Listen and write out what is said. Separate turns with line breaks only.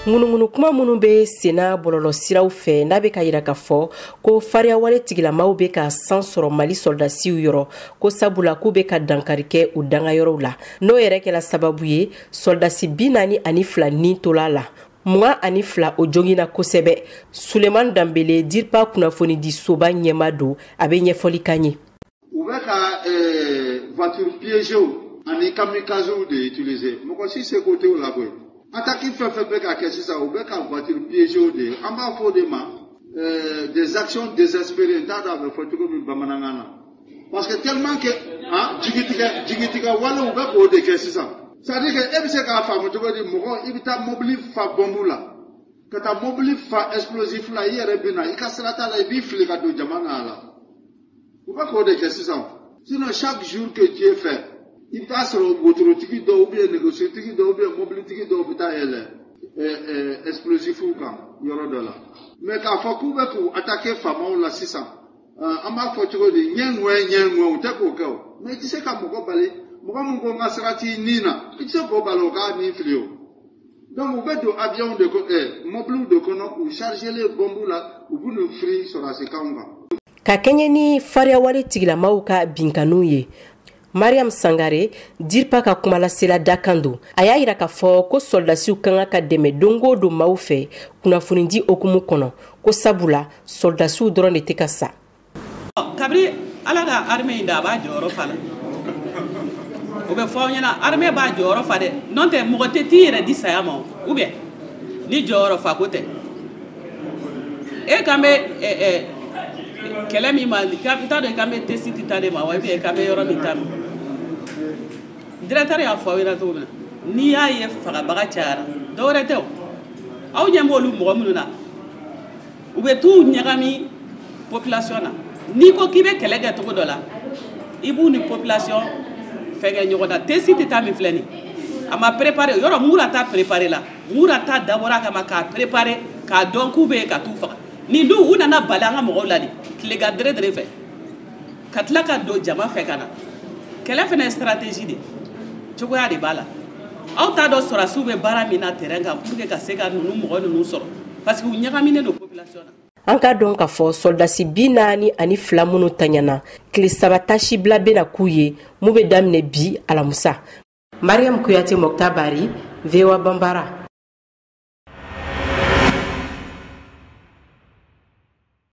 Ŋunuŋunu kuma minnu bɛ senna bɔlɔlɔsiraw fɛ, n'a bɛ ka yira k'a fɔ ko fariyawale tigilamaw bɛ ka san sɔrɔ Mali sɔrɔdasiw yɔrɔ, ko sabula k'u bɛ ka dankari kɛ u dangayɔrɔw la, n'o yɛrɛ kɛra sababu ye sɔrɔdasi 42 ni tola la, 22 o joginna kosɛbɛ. Sulemani Danbele, DIRPA kunnafonidi soba ɲɛma don, a bɛ ɲɛfɔli kan ye.
U bɛ ka voiture piégée ani kamikaze de utiliser. Mɔgɔ si seko tɛ o la koyi. Attaque fɛn fɛn bɛ ka kɛ sisan, u bɛ ka voiture piégée de ye. An b'a fɔ o de ma des actions désespérées. N t'a dɔn a bɛ fɔ cogo min bamanankan na, parce que tellement que ah jigitigɛ jigitigɛ walew bɛ k'o de kɛ sisan. C'est à dire que e bɛ se k'a faamu cogo di, mɔgɔ i bɛ taa mobili fa bɔnbu la, ka taa mobili fa explosif la, i yɛrɛ bɛ na i ka sira t'a la, i b'i fili ka don jama na la. U bɛ k'o de kɛ sisan. Sinon, chaque jour que Dieu fait, i bɛ taa sɔrɔ wotorotigi dɔw ou bien nɛgɛsotigi dɔw ou bien mobilitigi dɔw bɛ taa yɛlɛ explosifu kan yɔrɔ dɔ la. Mais k'a fɔ k'u bɛ k'u attaquer faamaw la sisan, an b'a fɔ cogo di, ɲɛ ŋɔɛ ɲɛ ŋɔɛ, u tɛ k'o kɛ o. Mais i tɛ se ka mɔgɔ bali, mɔgɔ min ko n ka sira t'i nin na, i tɛ se k'o bali o k'a nin fili o. Donc u bɛ don avion de kɔnɔ, mobiliw de kɔnɔ, u chargelen bɔnbu la, u b'u n'u firi sɔrɔdasikanw kan.
Ka kɛɲɛ ni fariyawale tigilamaw ka binkanniw ye, Mariam Sangare, DIRPA ka kumalasela dakan don, a y'a yira k'a fɔ ko sɔrɔdasiw ka kan ka dɛmɛ don o don maaw fɛ kunnafonidi hokumu kɔnɔ, ko sabula sɔrɔdasiw dɔrɔn de tɛ ka sa.
Kabiri Ala ka armée in da, a b'a jɔyɔrɔ fa la. O bɛ fɔ aw ɲɛna, armée b'a jɔyɔrɔ fa dɛ. N'o tɛ, mɔgɔ tɛ t'i yɛrɛ di saya ma o, ou bien ni jɔyɔrɔ fa ko tɛ. E kan bɛ kɛlɛ min ma, n t'a dɔn k'an bɛ tesi ta de ma wa, ou bien k'an bɛ yɔrɔ min ta ma. Directeur y'a fɔ aw ɲɛna cogo min na, n'i y'a ye fagabaga cayara, dɔwɛrɛ tɛ o. Aw ɲɛ b'olu mɔgɔ minnu na, u bɛ t'u ɲagami population na. N'i ko k'i bɛ kɛlɛ kɛ cogo dɔ la, i b'u ni population fɛnkɛ ɲɔgɔn na. Tesi tɛ taa min filɛ nin, a ma préparé yɔrɔ. Mura ta préparé la, Mura ta dabɔra a kama k'a préparé, k'a dɔn k'u bɛ yen ka t'u faga. Nin dun, u nana bali an ka mɔgɔw la de tilegan dere dere fɛ, ka tila ka don jama fɛ ka na. Kɛlɛ fana ye stratégie de, cogoya de b'a la. Aw t'a dɔn sɔrɔdasiw bɛ baara min na terrain kan pour que ka se ka ninnu mɔgɔ ninnu sɔrɔ, parce que u ɲagaminen don population na.
An k'a dɔn k'a fɔ sɔrɔdasi 42 minnu taɲana, tile 3 tasibila bɛna k'u ye mun bɛ daminɛ bi alamusa. Mariam Kuyate, Mokta Bari, VOA Bambara.